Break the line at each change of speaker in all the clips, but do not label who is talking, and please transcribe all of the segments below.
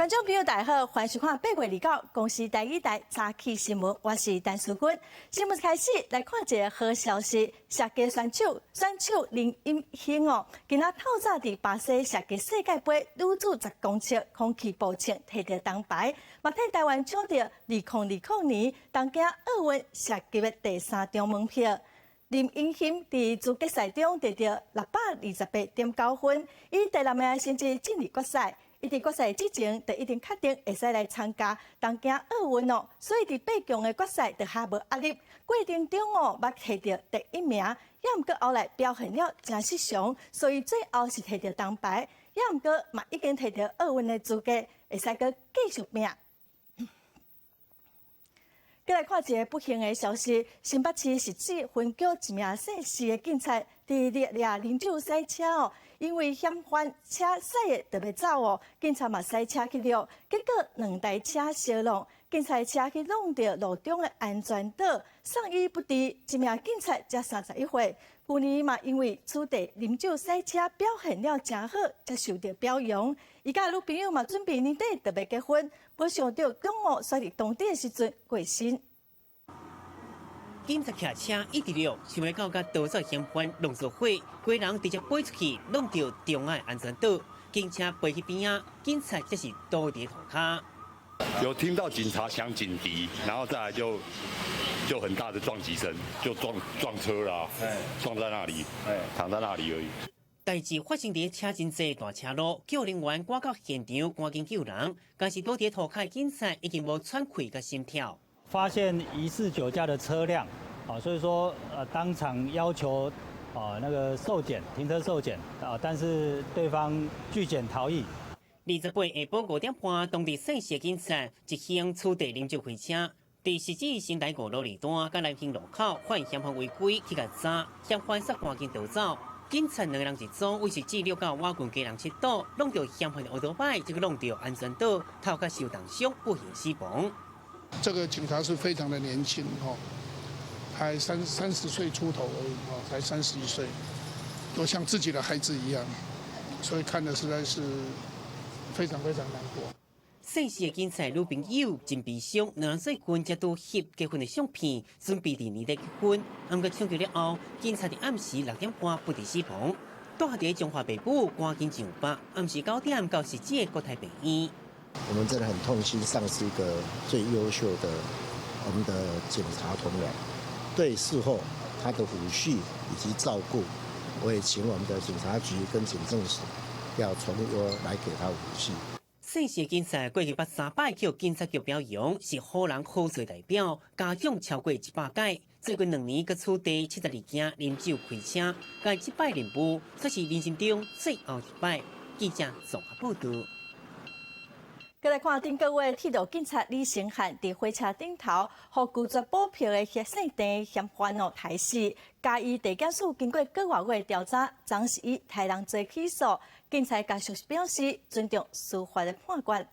觀眾朋友大家好，歡迎收看8月29公視台語台早起新聞，我是陳淑君。新聞開始來看一个好消息，射擊選手林奕興哦，今仔透早佇巴西射擊世界盃女子10公尺空氣步槍提著銅牌，嘛替台灣搶著2020年東京奧運射擊的第三張門票。林奕興佇資格賽中得著628.9分，以第六名的成績進入決賽。伊佇決賽之前就已經確定會使來參加東京奧運哦，所以佇八強的決賽就較無壓力。過程中哦，捌提著第一名，也毋過後來表現了誠失常，所以最後是提著銅牌，也毋過嘛已經提著奧運的資格，會使閣繼續拼。閣來看一个不幸的消息，新北市汐止分局一名姓施的警察，佇咧啉酒駛車哦，因為嫌犯車駛的特別走哦，警察嘛駛車去掠，結果兩台車相挵，警察車去挵著路中的安全島，送醫不治，一名警察才31歲，舊年嘛因為取締啉酒駛車表現了誠好，才受著表揚。伊佮女朋友嘛準備年底就欲結婚，無想著中午煞佇當地的時陣過身。
警察騎車一直掠，想欲到共逃走嫌犯弄做伙，規人直接飛出去，挵著中央安全島，警車飛去邊仔，警察則是倒佇塗跤。
有聽到警察響警笛，然後再來就很大的撞擊聲，就撞車啦，撞在那裡，躺在那裡而已。
代誌發生佇車真濟大車路，救人員趕到現場，趕緊救人，但是倒佇塗跤的警察已經無喘氣佮心跳。
發現疑似酒駕的車輛，啊，所以說，當場要求啊那個受檢，停車受檢，啊，但是對方拒檢逃逸。
28下晡5點半，當地姓謝警察一行取締啉酒開車，佇汐止新台五路二段佮南興路口，發現嫌犯違規去共閘，嫌犯煞趕緊逃走。警察兩个人一組，為汐止掠到倚近家人七堵，挵著嫌犯的歐多擺，這個挵著安全島，頭殼受重傷，不幸死亡。
這個警察是非常的年輕，吼，才30歲出頭而已，哦，才31歲，都像自己的孩子一樣，所以看得實在是非常非常難過。
姓謝的警察女朋友真悲傷，兩人最近才拄翕結婚的相片，準備佇年底結婚。毋過搶救了後，警察佇暗時6點半不治死亡。倒佇彰化爸母趕緊上班，暗時9點到汐止的國泰病院。
我們真的很痛心，喪失一個最優秀的我們的警察同仁。對事後他的撫恤以及照顧，我也請我們的警察局跟警政署要從優來給他撫恤。
姓謝警察過去捌三擺予警察局表揚，是好人好勢代表，嘉獎超過100屆。最近2年，閣取締72件啉酒開車，共這擺任務，算是人生中最後一擺。記者綜合報導。
閣來看頂個月鐵路警察李成漢佇火車頂頭，予拒絕補票的姓鄭嫌犯哦刣死。嘉義地檢署經過幾外月調查，昨是以刣人罪起訴。警察家屬表示尊重司法的判決。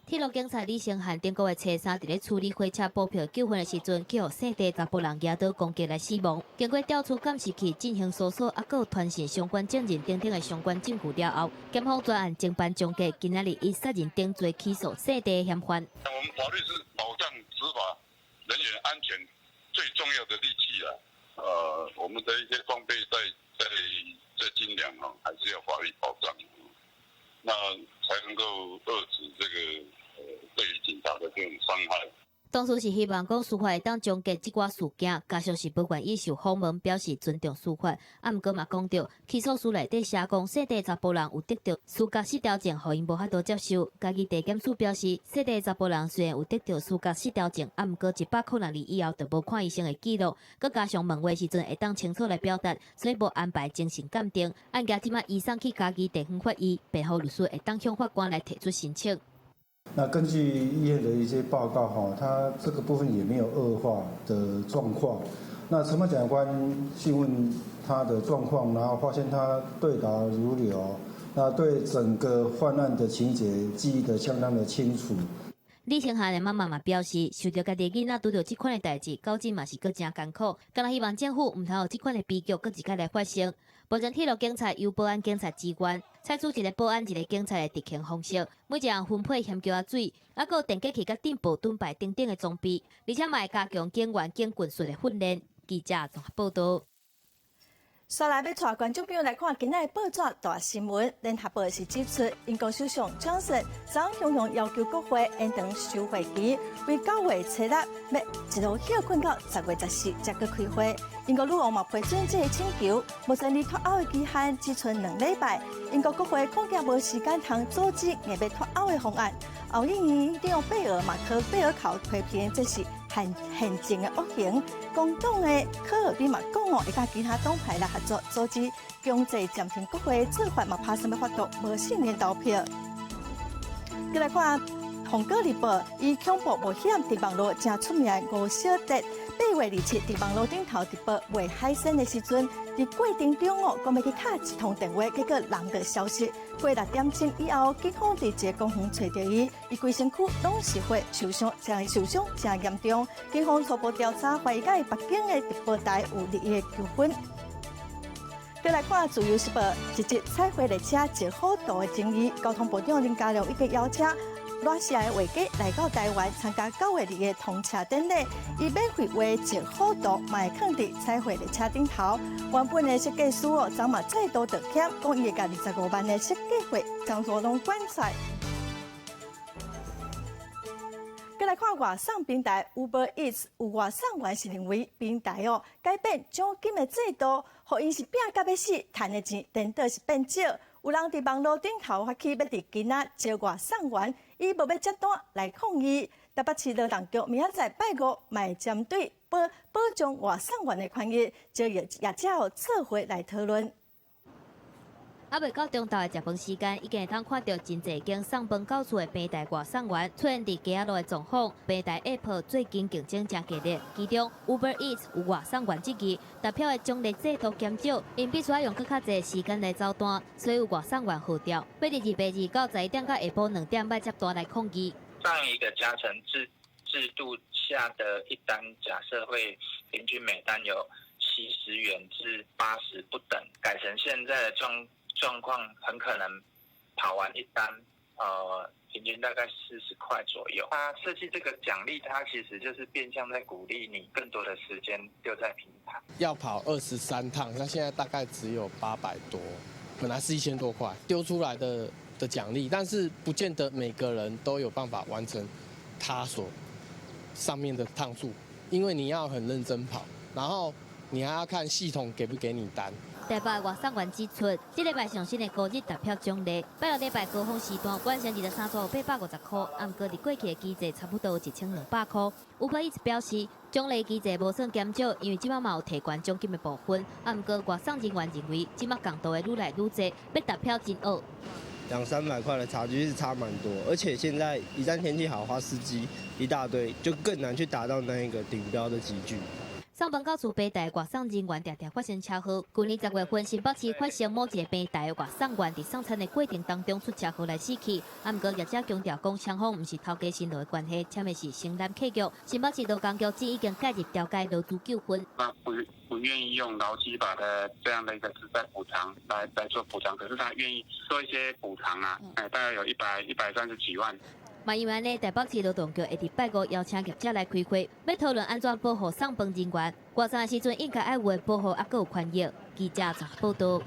鐵路警察李成漢頂個月初三佇咧處理火車補票糾紛的時陣，去予姓鄭查埔人舉刀攻擊來死亡。經過調取監視器進行搜索，抑閣有傳訊相關證人等等的相關證據了後，檢方專案偵辦終結，今仔日以殺人等罪起訴姓鄭嫌犯。
我們法律是保障執法人員安全最重要的利器啊！我們的一些裝備再精良啊，還是要法律保障，那才能夠遏止這個對於警察的這種傷害。
當初是希望講司法會當終結這寡事件，家屬是無願意受訪問，表示尊重司法。啊，毋過嘛講著起訴書內底寫講，姓鄭查埔人有得著思覺失調症，予𪜶無法度接受。嘉義地檢署表示，姓鄭查埔人雖然有得著思覺失調症，啊，毋過102年以後就無看醫生的記錄，閣加上問話時陣會當清楚來表達，所以無安排精神鑑定。案件這馬移送去嘉義地方法院，辯護律師會當向法官來提出申請。
那根據醫院的一些報告，哈，他這個部分也沒有惡化的狀況。那承辦檢察官訊問他的狀況，然後發現他對答如流，那對整個犯案的情節記憶得相當的清楚。
李成漢的媽媽嘛表示，受著家己囡仔拄著這款的代誌，到這嘛是閣誠艱苦，敢若希望政府毋通予這款的悲劇閣一擺來發生。目前鐵路警察由保安警察支援，採取一个保安一个警察的執勤方式，每一人分配險橋仔水，抑閣有電擊器佮電報盾牌等等的裝備，而且嘛會加強警員警棍術的訓練。記者綜合報道。
煞來欲帶觀眾朋友來看今仔的報紙大新聞。聯合報是指出，英國首相強生昨雄雄要求國會延長收會期，為9月七日欲一路歇睏到10月14才閣開會。英國女王嘛批准這个請求，目前離脫歐的期限只賰2禮拜。英國國會恐驚無時間通阻止硬欲脫歐的方案。後院院長貝爾馬科貝爾考批評這是憲政的惡行。工黨的科爾比嘛講哦，會佮其他黨派來合作，阻止強制暫停國會做法嘛，拍算欲發動無信任投票。閣來看《蘋果日報》，以恐怖冒險佇網路誠出名的吳小哲，8月27佇網路頂頭直播賣海鮮的時陣，佇過程中哦，講欲去敲一通電話，結果人就消失。過6點鐘以後，警方佇一个公園揣著伊，伊規身軀攏是血，受傷誠嚴重。警方初步調查，懷疑佮伊北京的直播台有利益糾紛。閣來看《自由時報》，一則彩繪列車捷好圖的爭議，交通部長林佳龍已經邀請羅西亞的畫家來到台灣參加9月2的通車典禮，伊免費畫捷好圖，嘛會囥佇彩繪列車頂頭。原本的設計師哦，昨嘛再度道歉，講伊會共25萬的設計費全部攏捐出來。閣來看外送平台 Uber Eats，有外送員是認為平台哦改變獎金的制度，予𪜶是拚甲欲死，趁的錢顛倒是變少。有人佇網路頂頭發起欲佇今仔招外送員，以無欲接單來抗議。台北市勞動局明仔載拜五嘛會針對保障外送員的權益，招業者做伙來討論。
猶未到中晝的食飯時間，已經會當看著真濟間送飯到厝的平台外送員出現佇街仔路的狀況。平台 App 最近競爭誠激烈，其中 Uber Eats 有外送員質疑，達票的獎勵制度減少，𪜶必須愛用閣較濟時間來走單，所以有外送員號召，欲佇2月2到11點到下晡2點欲接單來抗議。
上一個加成制度下的一單，假設會平均每單有70元至80不等，改成現在的狀況很可能跑完一單，平均大概40塊左右。他設計這個獎勵，它其實就是變相在鼓勵你更多的時間留在平台。
要跑23趟，那現在大概只有800多，本來是1000多塊丟出來的獎勵，但是不見得每個人都有辦法完成他所上面的趟數，因為你要很認真跑，然後你還要看系統給不給你單。
台北外送員指出，這禮拜上新的高日達票獎勵，拜六禮拜高峰時段完成23,850塊，毋過佇過去的機制差不多有1200塊。Uber Eats 表示，獎勵機制無算減少，因為這擺嘛有提懸獎金的部分。毋過外送人員認為，這擺共度的愈來愈濟，欲達標真僫。
兩三百塊的差距是差蠻多，而且現在一旦天氣好的話，司機一大堆，就更難去達到那一個頂標的級距。
送飯到厝平台外送人員定定發生車禍。去年10月份，新北市發生某一個平台外送員佇送餐的過程當中出車禍來死去。毋過業者強調講，雙方毋是頭家辛勞的關係，簽的是承攬契約。新北市勞工局已經介入調解勞資糾紛。
他不願意用勞基法的這樣的一個職災補償來做補償，可是他願意做一些補償啊，大概有130幾萬。
嘛因為按呢，台北市勞動局會佇拜五邀請業者來開會，欲討論按怎保護送飯人員。外送的時陣應該愛有的保護，猶閣有權益。記者綜合報道。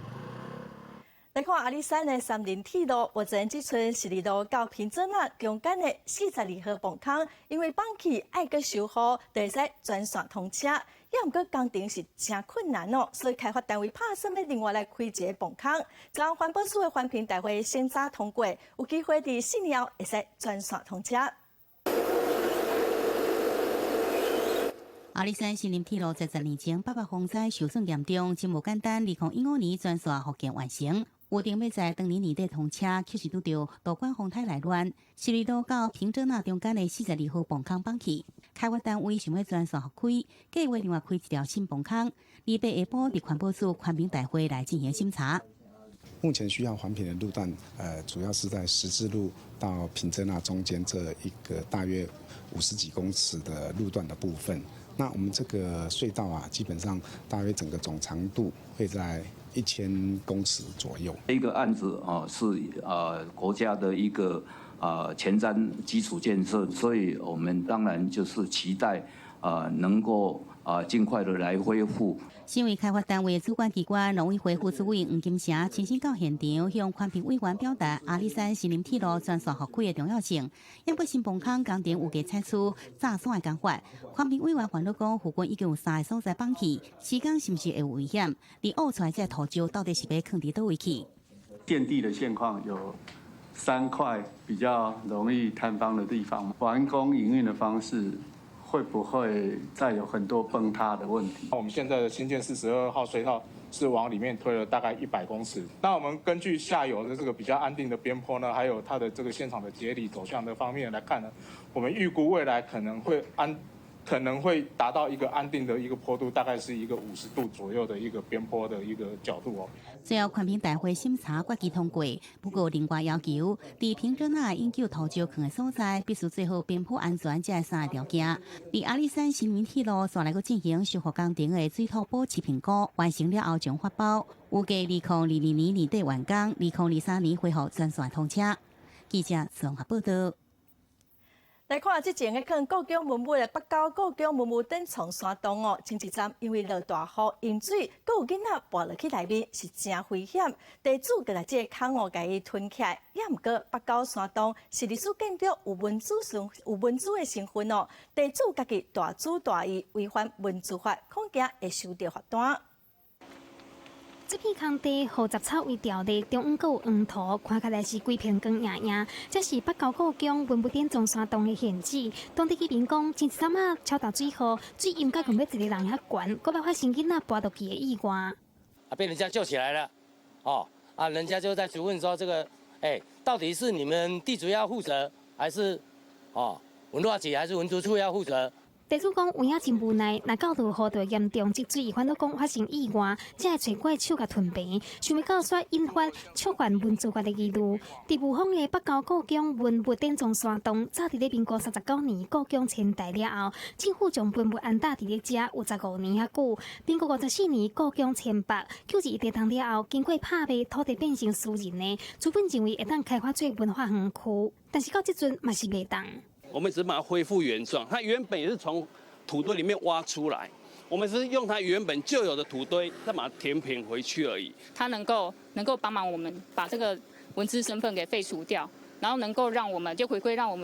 來看阿里山的三林鐵路，目前只賰十二路到平洲仔中間的42號磅空，因為崩去愛閣修好，就會使全線通車。猶毋過工程是誠困難哦，所以開發單位拍算欲另外來開一個磅空。昨環保署的環評大會審查通過，有機會佇4年後會使全線通車。
阿里山森林鐵路在10年前八八風災受損嚴重，真無簡單。2015年全線復建完成，預定欲在當年年底通車，卻是拄著道館風颱來亂，十二路到平洲仔中間的42號磅空崩去，開發單位想欲全線復開，計劃另外開一條新磅空。28下晡佇環保署環評大會來進行審查。
目前需要環評的路段，主要是在十字路到平洲仔中間這一個大約50幾公尺的路段的部分。那我們這個隧道啊，基本上大約整個總長度會在1000公尺左右。
一個案子啊，是國家的一個前瞻基礎建設，所以我們當然就是期待能夠盡快的來恢復。
身為開發單位的主管機關，農委會副主委黃金城親身到現場，向環評委員表達阿里山森林鐵路全線復開的重要性。因為新崩坑工程預計採取炸山的工法，環評委員煩惱講，附近已經有三個所在崩去，施工是毋是會有危險？而挖出來這土石到底是欲囥佇佗位去？
現地的現況有三塊比較容易坍方的地方，完工營運的方式，會不會再有很多崩塌的問題？
我們現在的新建42號隧道是往裡面推了大概100公尺。那我們根據下游的這個比較安定的邊坡呢，還有它的這個現場的節理走向的方面來看呢，我們預估未來可能會達到一個安定的一個坡度，大概是一個50度左右的一個邊坡的一個角度哦。
最後，環評大會審查決議通過，不過另外要求，佇平整仔永久土石囥的所在，必須做好邊坡安全這三个條件。佇阿里山森林鐵路紲來閣進行修復工程的水土保持評估完成了後，將發包，預計2022年年底完工，2023年恢復全線通車。記者綜合報道。
來看這前咧，囥故宮文物的北郊故宮文物典藏山洞哦，前一站因為落大雨淹水，閣有囡仔跋落去內面，是誠危險。地主閣來這个空哦，共伊吞起來。也毋過北郊山洞是歷史建築，有文資的身份哦。地主家己大主大意，違反文資法，恐驚會收著罰單。
這片空地予雜草圍牢的，中央閣有黃土，看起來是規片光焱焱。這是北郊故宮文物典藏山洞的現址。當地居民講，前一陣仔超大水雨，水淹到共欲一個人遐懸，閣捌發生囡仔跋落去的意外。
啊，被人家救起來了，哦，啊，人家就在詢問說，這個，欸，到底是你們地主要負責，還是，哦，文化局還是文資處要負責？
地主講有影真無奈，若到落雨就會嚴重積水，煩惱講發生意外，才會揣怪手共吞平，想欲到煞引發觸犯文資法的疑慮。佇霧峰的北郊故宮文物典藏山洞，早佇咧民國39年故宮遷台了後，政府將文物安搭佇咧遮有15年遐久。民國54年故宮遷北，購入地洞了後，經過拍賣，土地變成私人的，資本認為會當開發做文化園區，但是到這陣嘛是袂動。
我們只是把它恢復原狀，它原本也是從土堆裡面挖出來，我們是用它原本就有的土堆，再把它填平回去而已。
它能夠幫忙我們把這個文資身份給廢除掉，然後能夠讓我們就回歸，讓我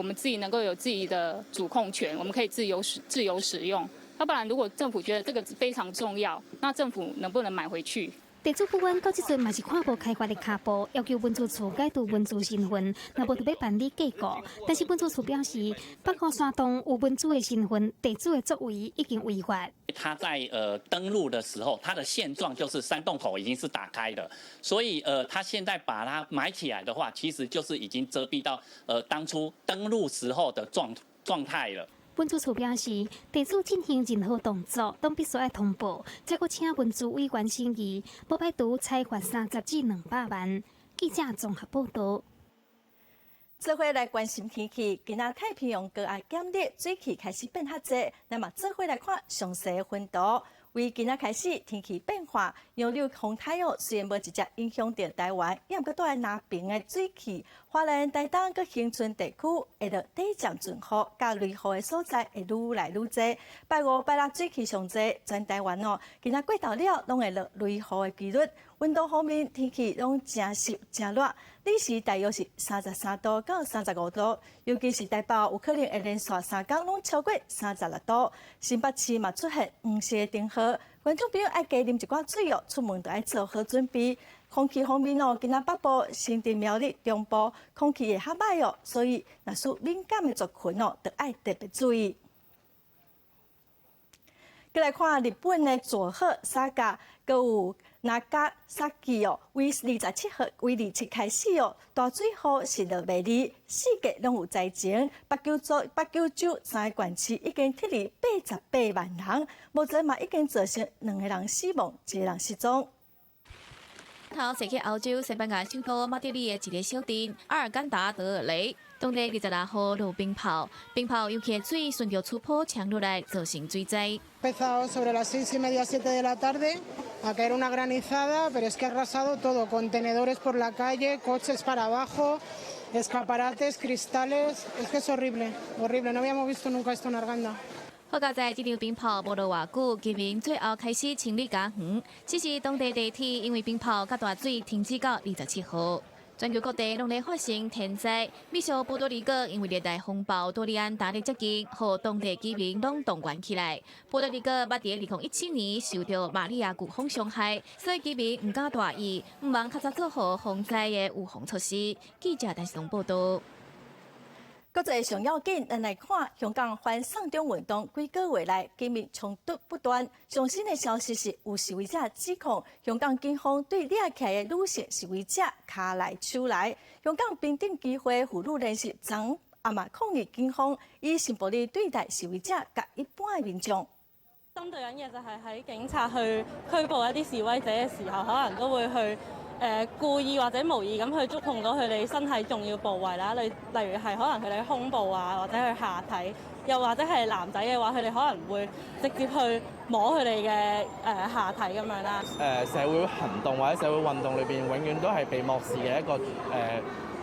們自己能夠有自己的主控權，我們可以自由使用。要不然，如果政府覺得這個非常重要，那政府能不能買回去？
地主不阮到這陣嘛是看無開發的跤步，要求文資處解除文資身份，若無就欲辦理過戶。但是文資處表示，北郊山洞有文資的身份，地主的作為已經違法。
他在登錄的時候，他的現狀就是山洞口已經是打開的，所以他現在把它埋起來的話，其實就是已經遮蔽到當初登錄時候的狀態了。
文資處表示，地主進行任何動作，攏必須愛通報，再閣請文資委員審議，無排除裁罰30至200萬。記者綜合報道。
做伙來關心天氣，今仔太平洋高壓減熱，水汽開始變較濟。咱嘛做伙來看詳細的雲圖。為今仔開始天氣變化，洋流風台哦，雖然無直接影響著台灣，也毋過帶來南邊的水汽，花蓮、台東佮恆春地區會落短暫陣雨，佮雷雨的所在會愈來愈濟。拜五、拜六水汽上濟，全台灣哦，今仔過晝了攏會落雷雨的幾率。溫度方面，天氣攏誠濕誠熱，日時大約是33度到35度，尤其是台北有可能會連續3工攏超過36度。新北市嘛出現黃色的燈號，觀眾朋友愛加啉一寡水哦，出門就愛做好準備。空氣方面哦，今仔北部、新竹、苗栗、中部空氣會較䆀哦，所以若屬敏感的族群哦，就愛特別注意。閣來看日本的佐賀、佐賀，閣有那伽薩奇哦，為27號，為27開始哦，大水雨是落袂離，四季攏有災情。北九州三个縣市已經撤離88萬人，目前嘛已經造成兩個人死亡，一個人失蹤。
頭坐去歐洲西班牙首都馬德里的一个小鎮阿爾干達德爾雷，當地26號落冰雹，冰雹湧起的水順著出坡衝落來，造成水災。
Empezado sobre las 6:30, 7 de la tarde.
A caer una granizada, pero es que ha arrasado todo, contenedores por la calle, coches para abajo, escaparates, cristales, es que es horrible, horrible, no habíamos visto nunca esto en Arganda.
好佳哉，這場冰雹無落偌久，居民最後開始清理家園。只是當地地鐵因為冰雹佮大水停止到27號。全球各地攏咧發生天災，美屬波多黎各因為熱帶風暴多利安打來接近，予當地居民攏動員起來。波多黎各捌佇2017年受著瑪利亞颶風傷害，所以居民毋敢大意，毋茫較早做好防災的預防措施。記者陳世龍報道。
國際上要緊，咱來看香港反送中運動幾個月來，警民衝突不斷。上新的消息是，有示威者指控香港警方對掠起來的女性示威者跤來手來。香港平等機會婦女連線昨昏嘛抗議警方以性暴力對待示威者佮一般的民眾。
針對緊嘅就係喺警察去拘捕一啲示威者嘅時候，可能都會去故意或者無意咁去觸碰到佢哋身體重要部位啦，例如係可能佢哋胸部啊，或者佢下體，又或者係男仔嘅話，佢哋可能會直接去摸佢哋嘅下體咁樣啦。
社會行動或者社會運動裏邊，永遠都係被漠視嘅一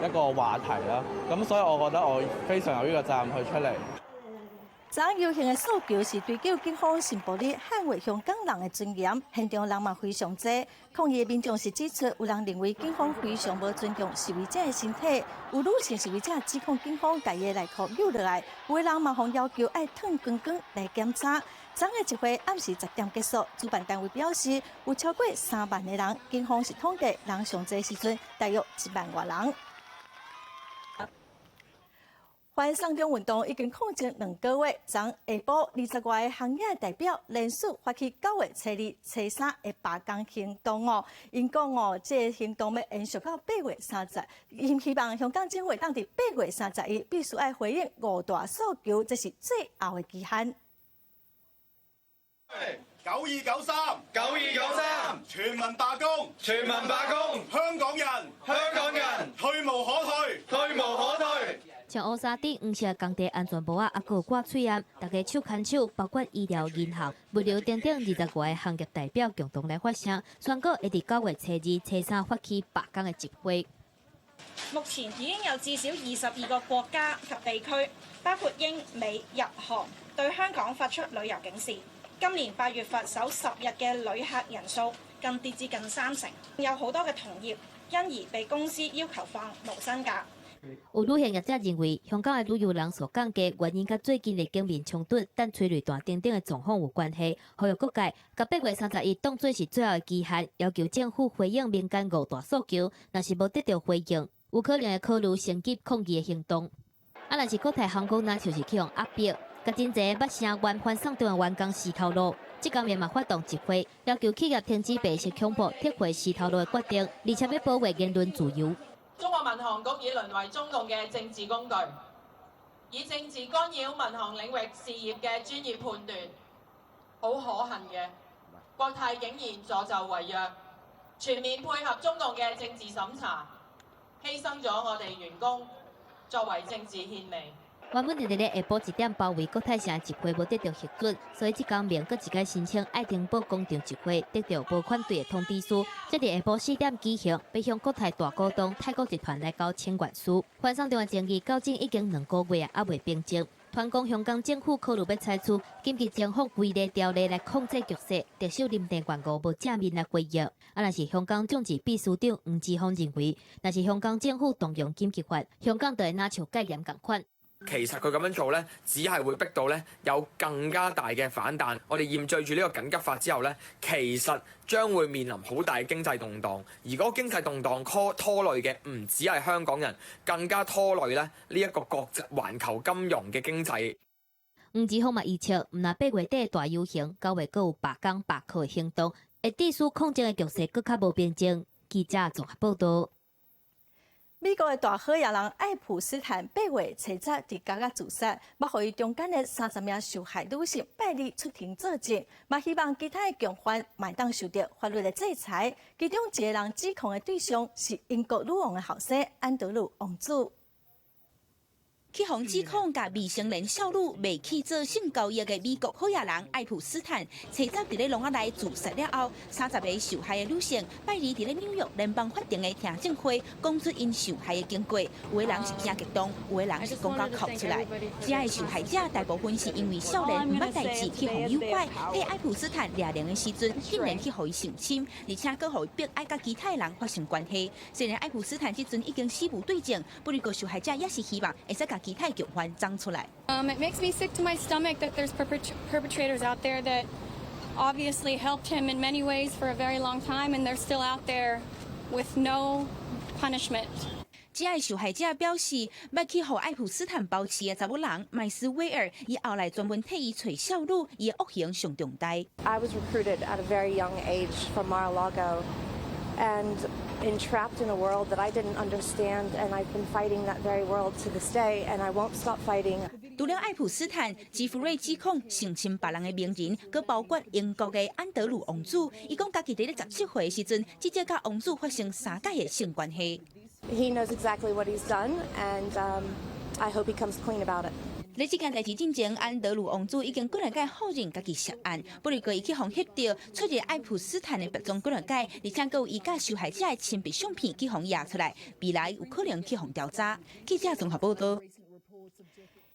個話題啦。咁所以我覺得我非常有呢個責任去出嚟。
昨昏遊行的訴求是追究警方性暴力捍衛香港人的尊嚴，現場人嘛非常濟。抗議的民眾是指出，有人認為警方非常無尊重示威者的身體，有女性示威者指控警方共伊的內褲扭落來，有的人嘛予要求愛褪光光來檢查。昨昏的集會暗時10點結束，主辦單位表示有超過3萬的人，警方是統計人上濟時陣大約1萬外人。反送中運動已經抗爭2個月，昨下晡20外个行業代表連續發起9月初2、初三的罷工行動哦。𪜶講哦，這个行動欲延續到8月30，𪜶希望香港政府會當佇8月31必須愛回應五大訴求，這是最後的期限。
9293，9293，全民罷工，全民罷工，香港人，香港人，退無可退，退無可退。
穿烏衫頂黃色工地安全帽仔，猶閣有掛喙罨，大家手牽手，包括醫療、銀行、物流等等20外个行業代表共同來發聲，宣告會佇9月初2、初三發起罷工的集會。
目前已經有至少22個國家及地區，包括英、美、日、韓，對香港發出旅遊警示。今年8月份首10日嘅旅客人數更跌至近三成，有好多嘅同業因而被公司要求放無薪假。
有旅行業者認為，香港的旅遊人數降低，原因佮最近的警民衝突、彈催淚彈等等的狀況有關係。呼籲各界，共8月31當做是最後的期限，要求政府回應民間五大訴求。若是無得著回應，有可能會考慮升級抗議的行動。啊，若是國泰航空，若就是去予壓迫，共真濟捌聲援反送中的員工死頭路，這工也嘛發動集會，要求企業停止白色恐怖、撤回死頭路的決定，而且欲保衛言論自由。
中國民航局已淪為中共嘅政治工具，以政治干擾民航領域事業嘅專業判斷。好可恨嘅，國泰竟然助紂為虐，全面配合中共嘅政治審查，犧牲咗我哋員工作為政治獻媚。
原本佇咧下晡1點包圍國泰城集會無得著核准，所以這工明閣一擺申請愛丁堡廣場集會得著無反對的通知書。才佇下晡4點舉行，欲向國泰大股東太古集團來交請願書。反送中的爭議到今已經2個月啊，猶未平靜。傳講香港政府考慮欲採取緊急情況規例條例來控制局勢，特首林鄭月娥無正面來回應。啊，若是香港眾志秘書長黃之鋒認為，若是香港政府動用緊急法，香港就會若像戒嚴仝款。
其實佢咁樣做呢，只係會逼到呢有更加大嘅反彈。我哋驗罪住呢個緊急法之後呢，其實將會面臨好大嘅經濟動盪。而嗰個經濟動盪拖累嘅唔止係香港人，更加拖累咧呢一個國際環球金融嘅經濟。
黃之鋒嘛預測，毋但8月底大遊行，9月閣有罷工罷課行動，會致使抗爭的局勢閣較無平靜。記者綜合報道。
美國的大好野人愛普斯坦8月初10佇監獄自殺，嘛予伊中間的30名受害女性拜二出庭作證，嘛希望其他的共犯嘛會當受著法律的制裁。其中一个人指控的對象是英國女王的後生安德魯王子。
去予指控共未成年少女賣去做性交易的美國好野人愛普斯坦，初十佇咧籠仔內自殺了後，30個受害的女性拜二佇咧紐約聯邦法庭的聽證會，講出𪜶受害的經過。有的人是誠激動，有的人是講到哭出來。這的受害者大部分是因為少年毋捌代誌去予誘拐，替愛普斯坦掠人的時陣，竟然去予伊性侵，而且閣予伊逼愛佮其他人發生關係。雖然愛普斯坦這陣已經死無對證，不過受害者也是希望會使共其他共犯摠出來。
It makes me sick to my stomach that there's perpetrators out there that obviously helped him in many ways for a very long time, and they're still out there with no punishment.
這个受害者表示，捌去予愛普斯坦包飼的查某人麥斯威爾，伊後來專門替伊揣少女，伊的惡行上重大。
I was recruited at a very young age from Mar-a-Lago and entrapped in a world that I didn't understand, and I've been fighting that very world to this day, and I won't stop fighting.
除了愛普斯坦，吉弗瑞指控性侵別人的名人，閣包括英國的安德魯王子。伊講家己佇咧17歲的時陣，至少佮王子發生三擺的性關係。
He knows exactly what he's done, and I hope he comes clean about it.
佇這件代誌進前，安德魯王子已經幾擺否認家己涉案，不過伊去予翕著出入愛普斯坦的別莊幾擺，而且閣有伊佮受害者的親密相片去予掖出來，未來有可能去予調查。記者綜合報道。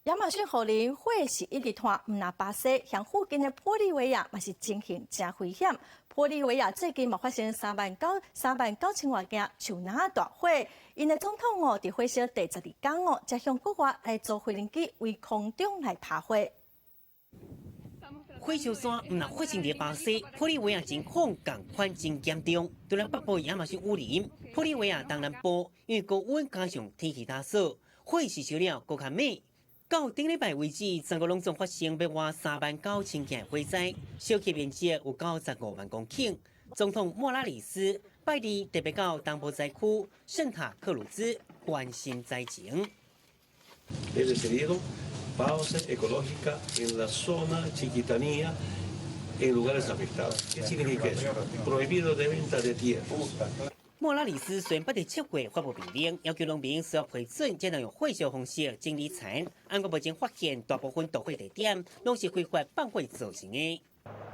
亞馬遜雨林火是一直湠，毋但巴西，向附近的玻利維亞嘛是情形誠危險。玻利維亞最近嘛發生3萬9千外件樹林大火，𪜶的總統哦，佇火燒第12工哦，才向國外來租飛行機對空中來拍火。
火燒山毋但發生佇巴西，玻利維亞情況仝款真嚴重。除了北部亞馬遜雨林，玻利維亞東南部因為高溫加上天氣乾燥，火勢燒了閣較猛。到頂禮拜為止，全國攏總發生欲倚3萬9千件火災，燒毀面積有95萬公頃。總統莫拉里斯拜二特別到東部災區聖塔克魯茲關心災情。
He decidido pausa ecológica en la zona Chiquitanía, en lugares afectados. ¿Qué significa eso? Prohibido de venta de tierras.
莫拉里斯雖然捌佇7月發布命令，要求農民需要批准，才能用火燒方式整理田。毋過目前發現大部分導火地點攏是非法放火造成的。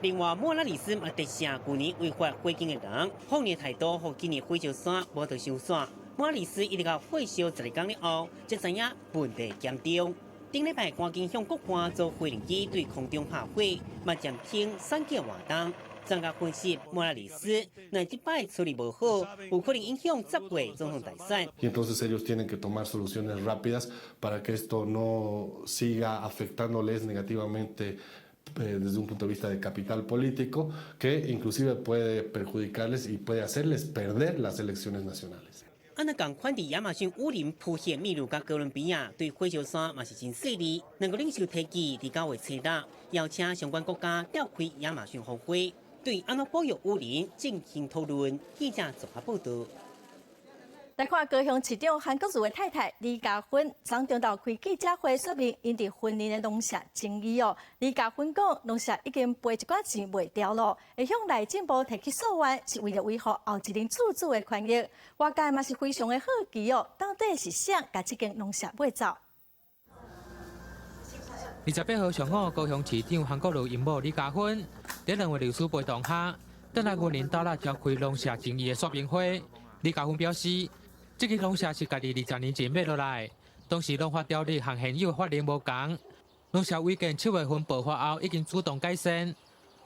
另外，莫拉里斯嘛特赦舊年違法火警的人，放任態度，予今年火燒山無得收煞。莫拉里斯一直到火燒12工了後，才知影問題嚴重。頂禮拜趕緊向國外租飛行機對空中拍火，嘛暫停選舉活動。專家分析，莫拉里斯若這擺處理無好，有可能影響10月總統大選。
Y entonces ellos tienen que tomar soluciones rápidas para que esto no siga afectándoles negativamente desde un punto de vista de capital político, que inclusive puede perjudicarles y puede hacerles perder las elecciones nacionales.
啊，若仝款佇亞馬遜雨林浮現秘魯佮哥倫比亞對火燒山嘛是真細膩，兩國領袖提議佇9月初六邀請相關國家召開亞馬遜峰會，對按怎保育雨林進行討論。記者綜合報道。
來看高雄市長韓國瑜的太太李嘉芬，昨中晝開記者會說明𪜶佇婚姻的農舍爭議哦。李嘉芬講，農舍已經賠一寡錢賣掉囉，會向內政部提起訴願，是為了維護後一任厝主的權益。外界嘛是非常的好奇哦，到底是誰共這間農舍買走？28
號上午，高雄市長韓國瑜𪜶某李嘉芬，佇兩位律師陪同下，轉來雲林斗六召開農舍爭議的說明會。李嘉芬表示，這個農舍是家己20年前買落來，當時農法條例和現有法令無仝。農舍違建7月份爆發後，已經主動改善，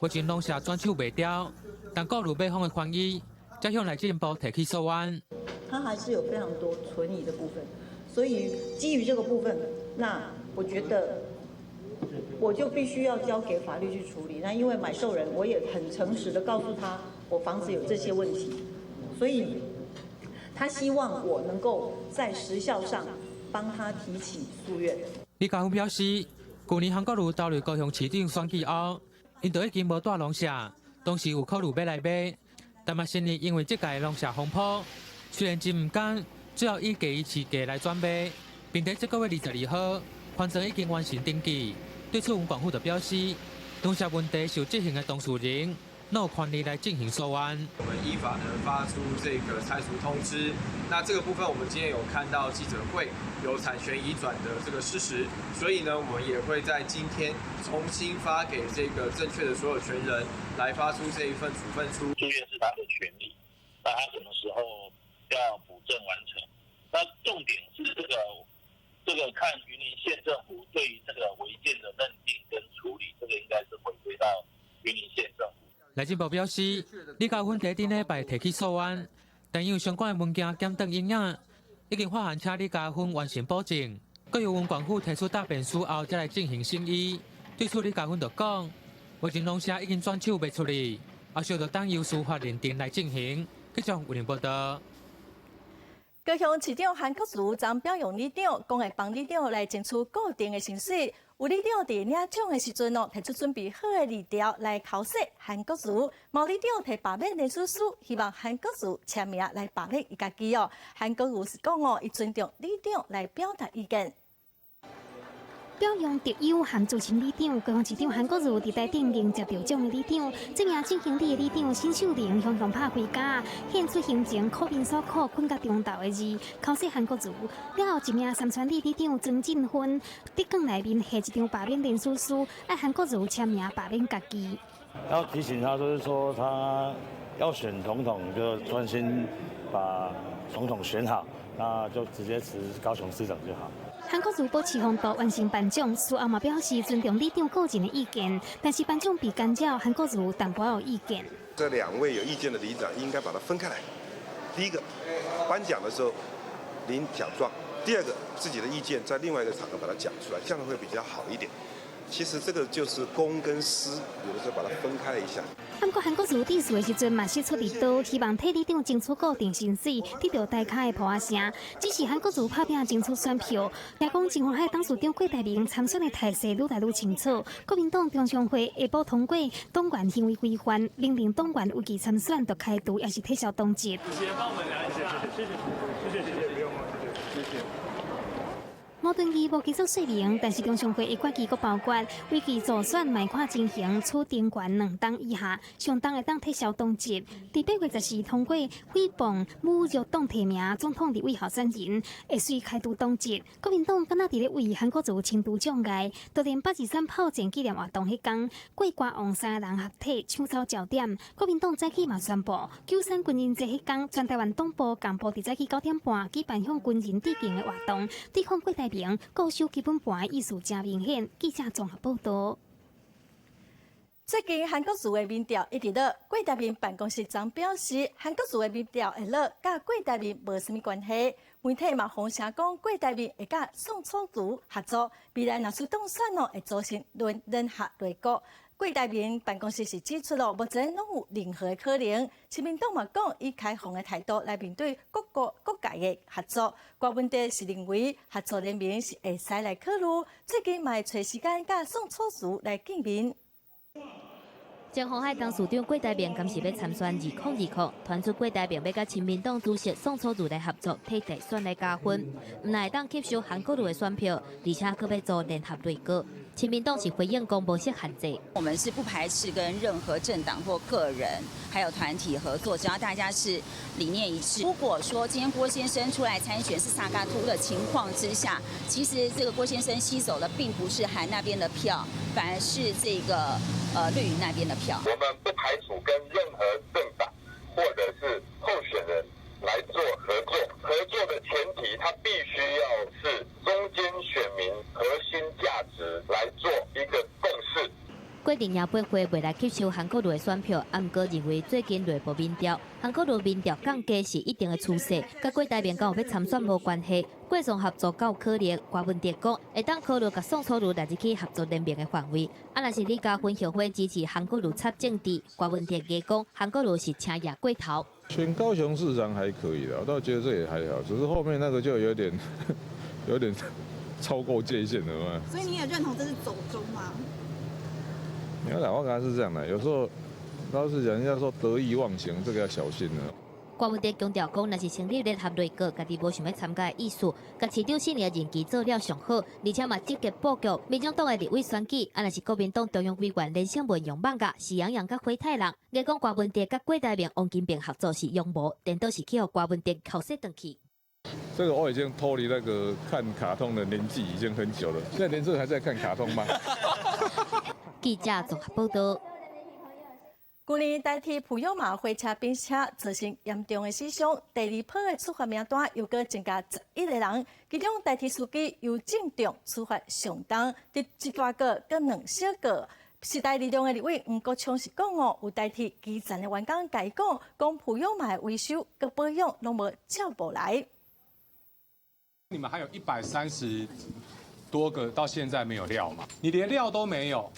目前農舍轉手賣掉，但顧慮買方的權益，才向內政部提起訴願。
他還是有非常多存疑的部分，所以基於這個部分，那我覺得我就必須要交給法律去處理。那因為買受人，我也很誠實的告訴他，我房子有這些問題，所以他希望我能夠在時效上幫他提起訴願。
李嘉芬表示，舊年韓國瑜投入高雄市長選舉後，𪜶就已經無住農舍，當時有考慮欲來買，但嘛承認因為這屆農舍風波，雖然真毋甘，最後以低於市價來轉賣，並且這個月22號，翻裝已經完成登記。對此，文管府就表示，農舍問題受執行的當事人，攏有權利來進行訴願。
我們依法呢發出這個拆除通知，那這個部分我們今天有看到記者會有產權移轉的這個事實，所以呢，我們也會在今天重新發給這個正確的所有權人來發出這一份處分書。
住院是他的權利，那他什麼時候要補正完成？那重點是這個看雲林縣政府對於這個違建的認定跟處理，這個應該是回歸到雲林縣政府。
內政部表示，李嘉芬佇頂禮拜提起訴願，但因為相關的文件檢轉影影，已經發函請李嘉芬完成補正，閣由文管府提出答辯書後，才來進行審議。對此，李嘉芬就講，目前農舍已經轉手賣出去，後續就等由司法認定來進行。記者吳林報道。
高雄市長韓國瑜昨表揚里長，講會幫里長來爭取固定的薪水。有里長佇領獎的時陣哦，提出準備好的字條來剾洗韓國瑜。嘛有里長提罷免聯署書，希望韓國瑜簽名來罷免伊家己哦。韓國瑜是講哦，伊尊重里長來表達意見。
表揚特優含資深里長，高雄市長韓國瑜佇台頂迎接著獎的里長，這名進行里的里長辛秀玲雄雄拍開架，獻出行前苦面所苦睏到中晝的字，剾洗韓國瑜。了後一名三川里里長曾進芬，佇卷內面下一張罷免聯署書，愛韓國瑜簽名罷免家己。
要提醒他，就是說他要選總統，就專心把總統選好，那就直接辭高雄市長就好。
韓國瑜保持風度完成頒獎，事後嘛表示尊重里長個人的意見，但是頒獎被干擾，韓國瑜淡薄有意見。
這兩位有意見的里長應該把它分開來。第一個，頒獎的時候領獎狀；第二個，自己的意見在另外一個場合把它講出來，這樣會比較好一點。其實這個就是公跟私，有的時候把它分開一下。
不過韓國瑜致辭的時陣嘛，釋出利刀，希望替里長爭取固定薪水，得著大跤的噗仔聲。只是韓國瑜拍拚爭取選票，也講前鴻海董事長郭台銘參選的態勢愈來愈清楚。國民黨中常會下晡通過黨員行為規範，明令黨員有意參選就開除，抑是撤銷黨籍。
謝謝，幫我們量一下，謝謝，謝謝，謝謝，不用了，謝謝，謝謝。
吳敦義無結束說明，但是中常會的決議閣包括，違規助選嘛看情形，處停權兩冬以下，上重會當撤銷黨籍。佇8月14通過誹謗侮辱黨提名總統立委候選人，會隨開除黨籍。國民黨敢若佇咧為韓國瑜清除障礙，就連823炮戰紀念活動彼工，郭歌王三个人合體搶走焦點。國民黨早起嘛宣布，9·3軍人節彼工，全台灣黨部共部佇早起9點半舉辦向軍人致敬的活動，對抗郭台銘固守基本盤的意思誠明顯。記者綜合報道。
最近韓國瑜的民調一直落，郭台銘辦公室昨表示，韓國瑜的民調會落，佮郭台銘無啥物關係。媒體嘛風聲講，郭台銘會佮宋楚瑜合作，未來若是當選哦，會組成聯聯合內閣。郭台銘辦公室是指出咯，目前攏有任何的可能。親民黨嘛講，以開放的態度來面對各國各界的合作。郭文哲是認為合作聯盟是會使來考慮，最近嘛會揣時間佮宋楚瑜來見面。
前鴻海董事長郭台銘敢是欲參選2020，傳出郭台銘欲佮親民黨主席宋楚瑜來合作，替大選來加分，毋但會當吸收韓國瑜的選票，而且閣欲組聯合內閣。親民黨是回應講無設限制。
我們是不排斥跟任何政黨或個人，還有團體合作，只要大家是理念一致。如果說今天郭先生出來參選是三腳督的情況之下，其實這個郭先生吸走的並不是韓那邊的票，反而是這個綠營那邊的票。
我們不排除跟任何政黨或者是候選人來做合作，合作的前提，他必須要是中間選民核心價值來做一個共識。
郭陣營八會袂來吸收韓國瑜的選票，啊，毋過認為最近內部民調，韓國瑜民調降低是一定的趨勢，佮郭台銘敢有欲參選無關係。郭宋合作較有可能，郭文哲講會當考慮共宋楚瑜納入去合作聯盟的範圍。啊，若是李嘉芬後悔支持韓國瑜插政治，郭文哲也講韓國瑜是青葉過頭。
選高雄市長還可以的，我倒覺得這也還好，只是後面那個就有點超過界限了嘛。
所以你也認同這是走鐘嗎？
你要講，我剛才是這樣的，有時候老實講，人家說得意忘形，這個要小心了。
郭文哲強調講，若是成立聯合內閣，家己無想欲參加的意思，共市長4年任期做了上好，而且嘛積極布局民眾黨的立委選舉，啊，若是國民黨中央委員連勝文用蠓仔，喜洋洋佮灰太狼，伊講郭文哲佮郭台銘、王金平合作是陽謀，顛倒是去予郭文哲剾洗轉去。
這個我已經脫離那個看卡通的年紀已經很久了，現在連這還在看卡通嗎？
記者綜合報道。
舊年台鐵普悠瑪火車並車造成嚴重的死傷，第二波的處罰名單又閣增加11個人，其中台鐵司機游正中處罰上重，佇一大過閣兩小過。時代力量的立委黃國昌是講哦，有台鐵基層的員工共伊講，講普悠瑪的維修佮保養攏無照步來。
你們還有130多個到現在沒有料嘛？你連料都沒有。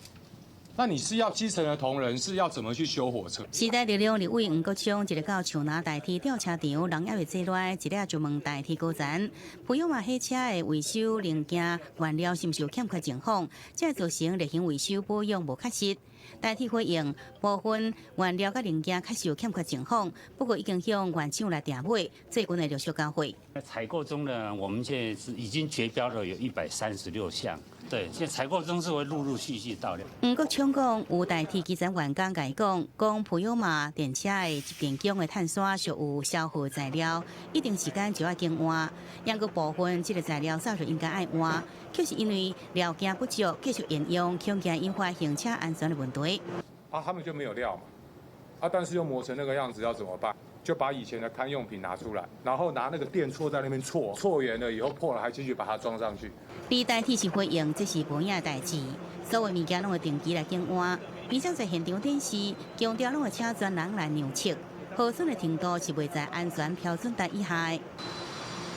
那你是要基層的同仁是要怎麼去修火車？
時代力量立委黃國昌一日到樹林台鐵吊車場，人猶未坐落來，一下就問台鐵高層，普悠瑪火車的維修零件原料是毋是有欠缺情況，才會造成例行維修保養無確實。台鐵回應部分原料佮零件確實有欠缺情況，不過已經向原廠來訂買，最近會陸續交貨。
採購中呢，我們現在是已經決標了有136項。對，現在採購中是會陸陸續續到量。
黃國昌講，有台鐵基層員工共伊講，講普悠瑪電車的集電弓的碳刷屬有消耗材料，一定時間就愛更換。猶閣部分這个材料早就應該愛換，卻是因為料件不足，繼續沿用，恐驚引發行車安全的問題。
啊，他們就沒有料嘛，啊，但是又磨成那個樣子，要怎麼辦？就把以前的堪用品拿出來，然後拿那個電銼在那邊銼，銼圓了以後破了，還繼續把它裝上去。
而台鐵是回應，這是無影代誌，所有物件攏會定期來更換，並且在現場展示，強調攏會請專人來量測，耗損的程度是袂在安全標準值以下的。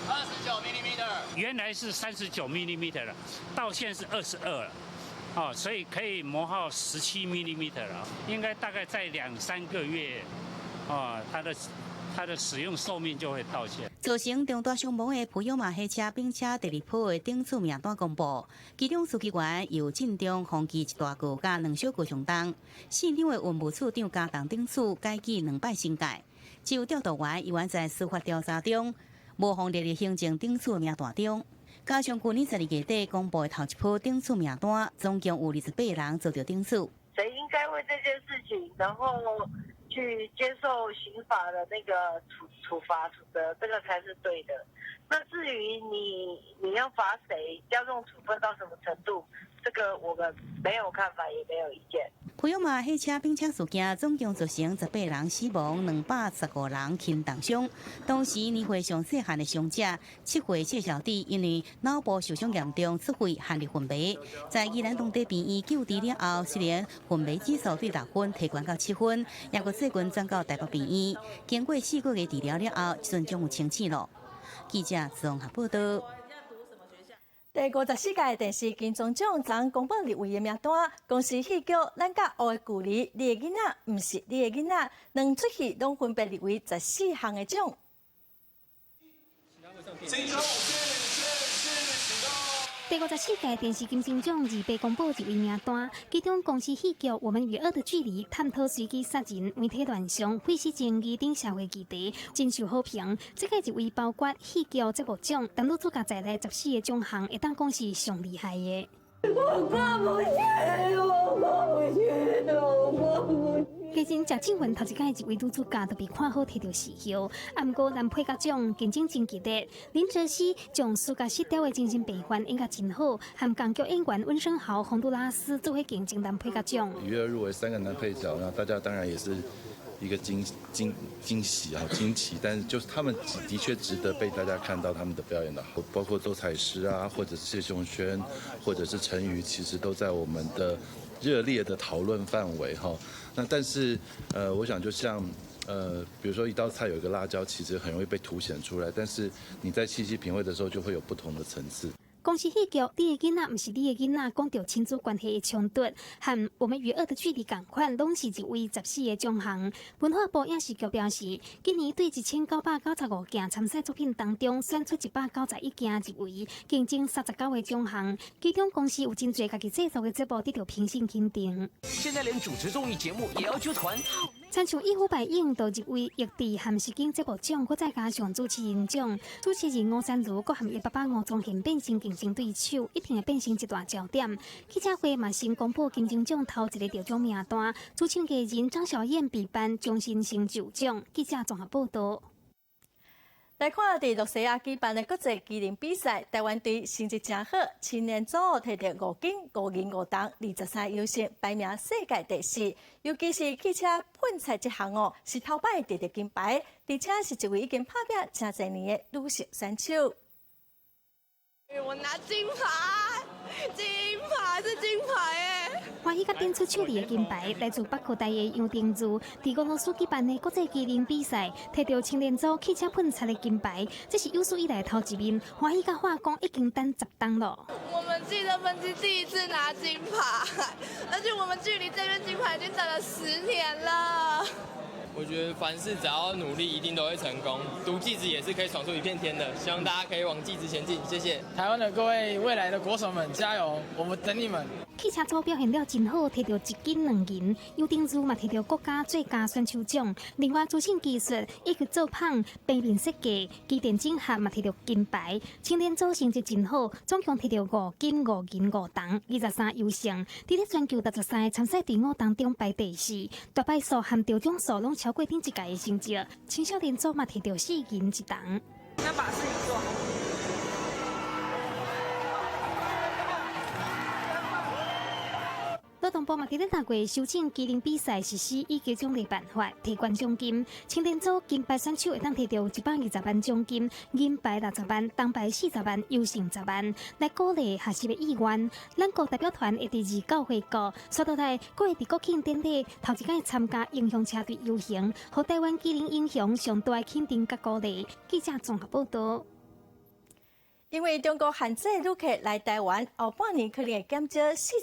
29 millimeter，原來是39 millimeter 了，到現在是22了，哦，所以可以磨耗17 millimeter 了，應該大概在兩三個月，哦，它的使用壽命就會到期。
造成重大傷亡的普悠瑪火車並車第二波的懲處名單公布，其中書記員游振中風紀一大過佮兩小過上重，縣長的運務處長加重懲處，改記兩擺申誡。只有調度員猶原在司法調查中，無予列入行政懲處名單中。加上舊年12月底公布的頭一波懲處名單，總共有28人遭到懲處。
誰應該為這件事情，然後去接受刑法的那個處罰處責，這個才是對的。那至於你要罰誰，加重處分到什麼程度，這個我們沒有看法，也沒有意見。
普悠瑪火車並車事件總共造成18人死亡，215人輕重傷。當時年歲上細漢的傷者7歲謝小弟，因為腦部受傷嚴重，出血陷入昏迷。在宜蘭當地病院救治了後，雖然昏迷指數對6分提懸到7分，猶閣最近轉到台北病院，經過4個月治療了後，這陣終有清醒了。記者綜合報道。
第54屆電視金鐘獎昨公布入圍的名單，公視戲劇《咱佮烏的距離》，你的囡仔毋是你的囡仔，兩齣戲攏分別入圍14項的獎。
金鐘
第54屆電視金鐘獎二八公布入圍名單，其中公視戲劇《我們與惡的距離》探討隨機殺人、媒體亂象、廢死爭議等社會議題，真受好評。這屆入圍包括戲劇節目獎，男女主角在內14個獎項，會當講是上厲害的。
我過不去，我過不去，我過不去。
其實謝靜雯頭一擺入圍女主角就被看好提著視后，啊，毋過男配角獎競爭真激烈，林哲熹將思覺失調的精神病患演甲真好，和港劇演員溫昇豪、洪都拉斯做伙競爭男配角獎。
與惡入圍三個男配角，那大家當然也是一個驚喜啊，驚奇，但是就是他們的確值得被大家看到他們的表演的，包括周采詩啊，或者是謝瓊煖，或者是陳瑜，其實都在我們的熱烈的討論範圍哈。那但是我想就像比如說一道菜有一個辣椒，其實很容易被凸顯出來，但是你在細細品味的時候，就會有不同的層次。
公視戲劇《你的囡仔毋是你的囡仔》，講著親子關係的衝突，和我們與惡的距離仝款，攏是入圍14個獎項。文化部影視局表示，今年對1995件參賽作品當中，選出191件入圍，競爭39個獎項。其中公視有真濟家己製作的節目得到評審肯定。
現在連主持綜藝節目也要揪團。
親像一呼百應，就入圍益智和實境節目獎，閣再加上主持人獎。主持人吳姍儒閣和伊爸爸吳宗憲變成競爭對手，一定會變成一大焦點。記者會嘛先公布金鐘獎頭一個得獎名單，主唱藝人張小燕被頒終身成就獎。記者綜合報導。
來看佇露西亞舉辦的國際機能比賽，台灣隊成績誠好，青年組摕著五金、五銀、五銅，23優勝，排名世界第四。尤其是汽車噴漆這項哦，是頭擺得著金牌，而且是一位已經拍拚誠濟年的女性選手。
我拿金牌，金牌是金牌欸！
歡喜佮展出手裡的金牌，來自北科大的楊定如，佇俄羅斯舉辦的國際機能比賽，摕著青年組汽車噴漆的金牌，這是有史以來頭一面。歡喜佮話講已經等十冬了。
我們計得分機第一次拿金牌，而且我們距離這面金牌已經等了10年了。
我覺得凡事只要努力，一定都會成功。讀技職也是可以闖出一片天的，希望大家可以往技職前進。謝謝。
台灣的各位未來的國手們，加油！我們等你們。
汽車組表現了真好，摕著一金兩銀，楊定如嘛摕著國家最佳選手獎。另外，資訊技術以及做麭、平面設計、機電整合嘛摕著金牌。青年組成績真好，總共摕著五金五銀五銅，23優勝。佇咧全球63個參賽隊伍當中排第四，大敗數和得獎數攏超過頂一屆的成績。青少年組嘛摕著四銀一銅。
那把事情做好。
勞動部嘛佇咧六月修正機能比賽實施以及獎勵辦法，提懸獎金。青年組金牌選手會當摕著120萬獎金，銀牌60萬，銅牌40萬，優勝10萬，來鼓勵學習的意願。咱國代表團會佇29回國，煞落來，閣會佇國慶典禮頭一擺參加英雄車隊遊行，予台灣機能英雄上大的肯定佮鼓勵。記者綜合報導。
因為中國限制旅客來台灣，後半年可能會減少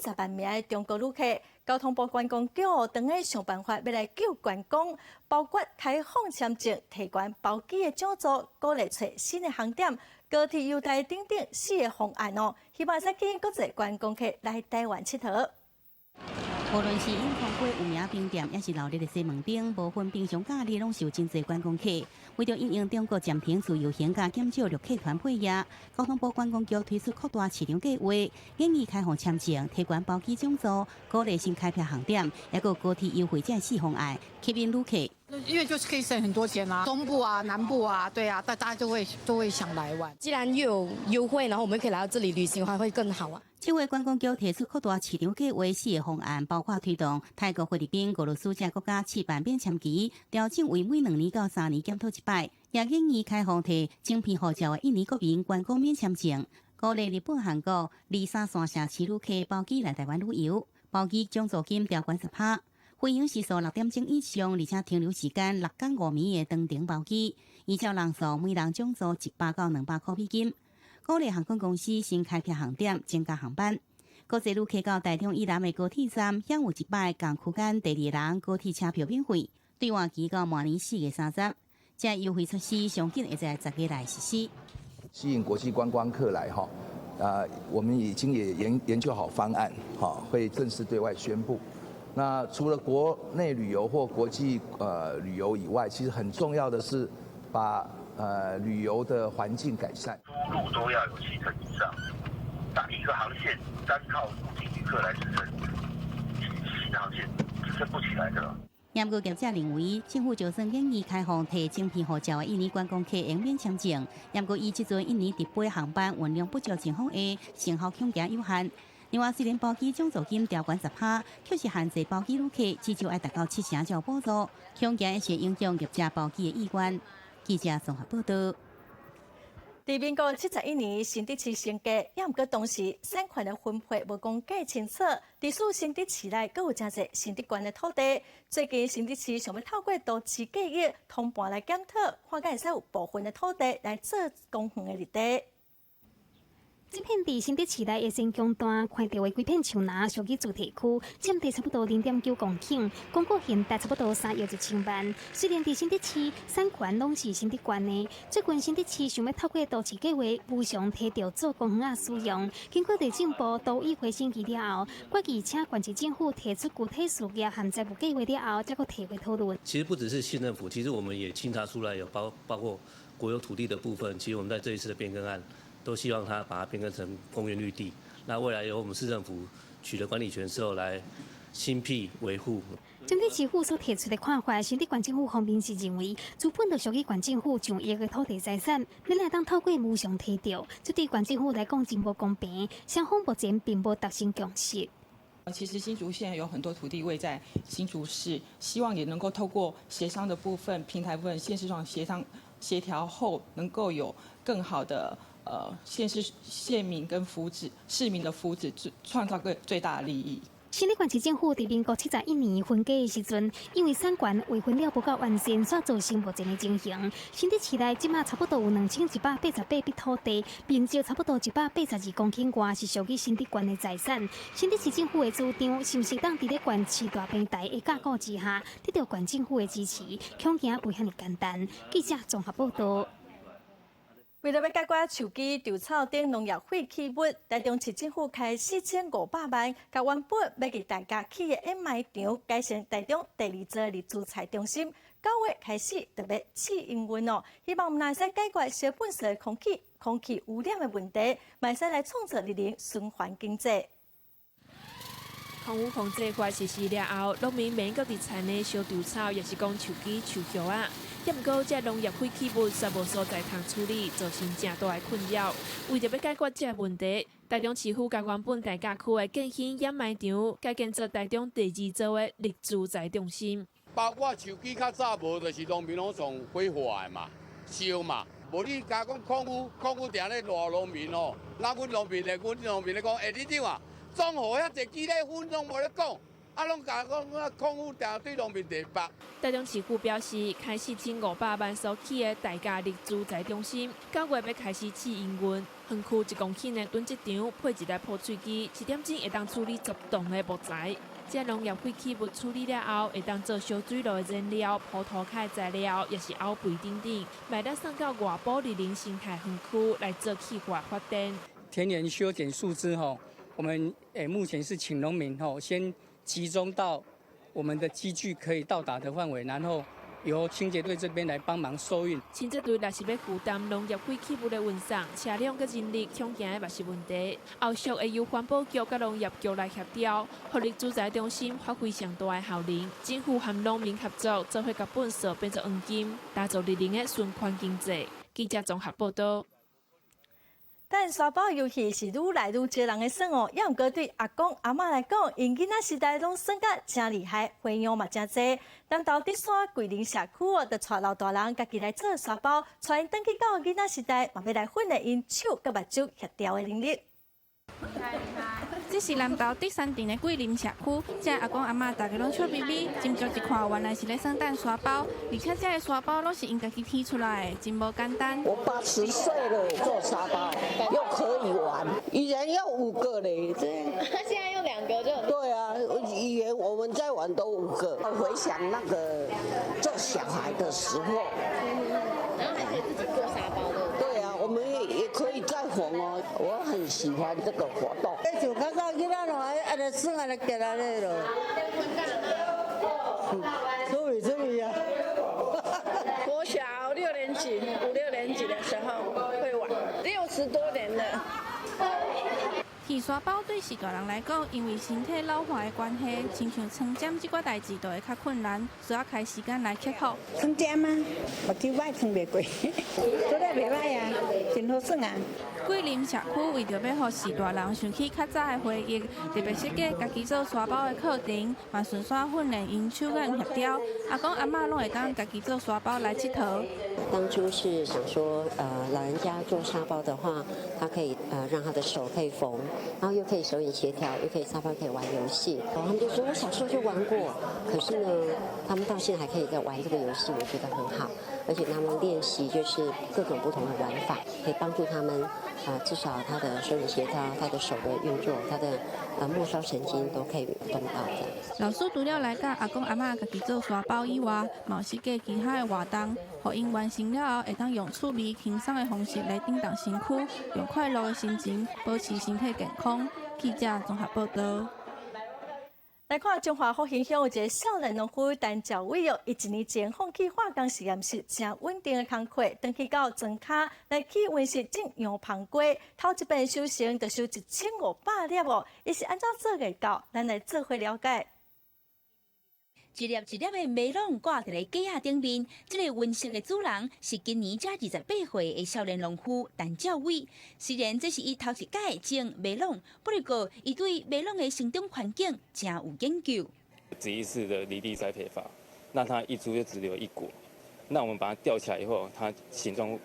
40萬名的中國旅客。交通部觀光局正咧想辦法，欲來救觀光，包括開放簽證、提懸包機的獎助，鼓勵揣新的航點、高鐵優待等等四个方案哦，希望會使吸引國際觀光客來台灣𨑨迌。
無論是永康街有名冰店，抑是鬧熱的西門町，無分平常假日，攏受真濟觀光客。為著因應中國暫停自由行佮減少陸客團配額，交通部觀光局推出擴大市場計劃，建議開放簽證、提懸包機獎助、鼓勵新開闢航點，抑閣高鐵優惠這四方案，吸引旅客。
因為就是可以省很多錢啊，中部啊、南部啊，對啊，大家就會想來玩。
既然又有優惠，然後我們可以來到這裡旅行的話，會更好啊。
這回觀光局提出擴大市場計劃四个方案，包括推動泰國、菲律賓、俄羅斯這國家試辦免簽期，調整為每2年到3年檢討一擺，也建議開放提晶片護照的印尼國民觀光免簽證，鼓勵日本、韓國二三線城市旅客包機來台灣旅遊，包機獎助金調懸10%，飛行時數6點鐘以上，而且停留時間6工5暝的長程包機，依照人數每人獎助100到200塊美金。鼓勵航空公司新開闢航點，增加航班。國際旅客到台中以南的高鐵站，享有一擺仝區間第二人高鐵車票免費，對換期到明年4月30。這優惠措施上緊會在10月內實施。
吸引國際觀光客來哈，啊，我們已經也研究好方案，哈，會正式對外宣布。那除了國內旅遊或國際旅遊以外，其實很重要的是把旅遊的環境改善。
出入都要有7成以上，那一個航線單靠入境旅客來支撐，新航線支撐不起來的。
不過業者認為，政府就算建議開放提晶片護照的印尼觀光客用免簽證，不過伊這陣印尼直飛航班運量不足情況下，成效恐驚有限。另外，雖然包機獎助金調懸10%，卻是限制包機旅客至少愛達到7成才有補助，恐驚會影響業者包機的意願。記者綜合報導。
佇民國71年，新竹市成立，也毋過當時產權的分配無講計清楚，致使新竹市內閣有誠濟新竹縣的土地。最近新竹市想欲透過都市計畫通盤來檢討，看敢會使有部分的土地來做公園的綠地。
這片佇新竹市內的新疆段看著的規片樹林屬於住宅區，佔地差不多0.9公頃，公估現值差不多3億1千萬。雖然佇新竹市產權攏是新竹縣的，最近新竹市想欲透過都市計劃無償提著做公園仔使用，經過內政部都議會審議了後，決議請縣市政府提出具體事業和財務計劃了後，才閣提回討論。
其實不只是縣政府，其實我們也清查出來有包括國有土地的部分，其實我們在這一次的變更案，都希望他把它變更成公園綠地，那未來由我們市政府取得管理權之後，來新闢維護。
針對市府所提出的看法，新竹縣政府方面是認為，資本就屬於縣政府上億的土地財產，欲來當透過無償提著，這對縣政府來講真無公平。雙方目前並無達成共識。
其實新竹縣有很多土地位在新竹市，希望也能夠透過協商的部分、平台部分、縣市上協商協調後，能夠有更好的。縣市縣民跟福祉，市民的福祉，創造個最大的利益。
新竹縣市政府佇民國71年分家的時陣，因為產權劃分了無夠完善，所造成目前的情形。新竹市內這馬差不多有2188筆土地，面積差不多182公頃外，是屬於新竹縣的財產。新竹市政府的主張，是毋是當佇咧縣市大平台的架構之下，得到縣政府的支持，恐驚袂遐爾簡單。記者綜合報道。
為了欲解決樹枝、稻草等農業廢棄物，台中市政府開4500萬，共原本欲佇大甲起的掩埋場改成台中第二座綠資材中心。9月開始就欲試營運哦，希望毋但會使解決燒糞埽的空氣污染的問題，嘛會使來創造綠能循環經濟。
空污控制法實施了後，農民免閣佇田內燒稻草，抑是講樹枝、樹葉仔。毋過，這農業廢棄物煞無所在通處理，造成誠大的困擾。為著欲解決這个問題，台中市府共原本大甲區的建興掩埋場，改建做台中第二座的綠資材中心。
包括樹枝較早無，就是農民攏從揮化的嘛，燒嘛。無你加講空污，空污定咧賴農民哦。那阮農民咧，阮農民咧講，欸，里長啊，總予遐濟機咧粉攏無咧講。啊，攏共講空污定對農民地白。
台中市府表示，開4500萬所起的大甲綠資材中心，9月欲開始試營運。園區1公頃的囤積場配一台破碎機，一點鐘會當處理10噸的木材。這農業廢棄物處理了後，會當做燒水爐的燃料、鋪塗跤的材料，抑是漚肥等等，嘛會當送到外埔綠能生態園區來做氣化發電。
田園修剪樹枝吼，我們目前是請農民吼先集中到我們的機具可以到達的範圍，然後由清潔隊這邊來幫忙收運。
清潔隊若是欲負擔農業廢棄物的運送，車輛佮人力恐驚嘛是問題。後續會由環保局佮農業局來協調，予綠資材中心發揮上大的效能。政府和農民合作，做伙共糞埽變做黃金，打造綠能的循環經濟。記者綜合報道。
但沙包遊戲是愈來愈少人咧耍哦，猶毋過對阿公阿嬤來講，𪜶囡仔時代攏耍甲誠厲害，花樣嘛誠濟。南投竹山桂林社區哦，就𤆬老大人家己來做沙包，𤆬𪜶轉去到囡仔時代，嘛欲來訓練𪜶手佮目睭協調的能力。
這是南投竹山鎮的桂林社區，這阿公阿嬤大家攏笑眯眯，斟酌一看，原來是咧耍彈沙包，而且這个沙包攏是𪜶家己天出來的，真無簡單。
我80歲了，做沙包又可以玩，以前要五個嘞，這
現在用兩個就。
對啊，以前我們在玩都五個。回想那個做小孩的時候，
然後還可以自己做沙包的。
對啊，我們也可以再縫哦。我很喜歡這個活動。
就較早囡仔攏愛按呢耍按呢行來咧咯。注意注意啊！
國小六年級、五六年級的時候會玩，60多年了。
鐵沙包對序大人來講，因為身體老化的關係，親像穿針這寡代誌就會較困難，需要開時間來克服。
穿針啊，目睭歹穿袂過，做得袂歹啊，真好耍啊。
桂林社區為著欲予序大人想起較早的回憶，特別設計家己做沙包的課程，嘛順紲訓練𪜶手眼協調。阿公阿嬤攏會當家己做沙包來𨑨迌。
當初是想說，老人家做沙包的話，他可以讓他的手可以縫，然後又可以手眼協調，又可以沙包可以玩遊戲。然後他們就說，我小時候就玩過，可是呢，他們到現在還可以再玩這個遊戲，我覺得很好。而且他們練習就是各種不同的玩法，可以幫助他們啊，至少他的手眼協調、他的手的運作、他的末梢神經都可以動到這樣。
老師除了來教阿公阿嬤家己做沙包以外，嘛有設計其他的活動，予𪜶完成了後，會當用趣味輕鬆的方式來振動身軀，用快樂的心情保持身體健康。記者綜合報道。
來看彰化福興鄉有一個少年農夫陳兆偉哦，伊一年前放棄化工實驗室，誠穩定的工課，轉去到莊跤來起溫室種洋香瓜，頭一遍收成就收1500粒哦。伊是按怎做會到？咱來做伙了解。
一粒一粒的麥朗掛佇咧架仔頂面，這个溫室的主人是今年才28歲的少年農夫陳兆偉。雖然這是伊頭一擺種麥朗，不過伊對麥朗的生長環境誠有研究。
直立式的離地栽培法，那它一株就只留一果。那我們把它吊起來以後，它形狀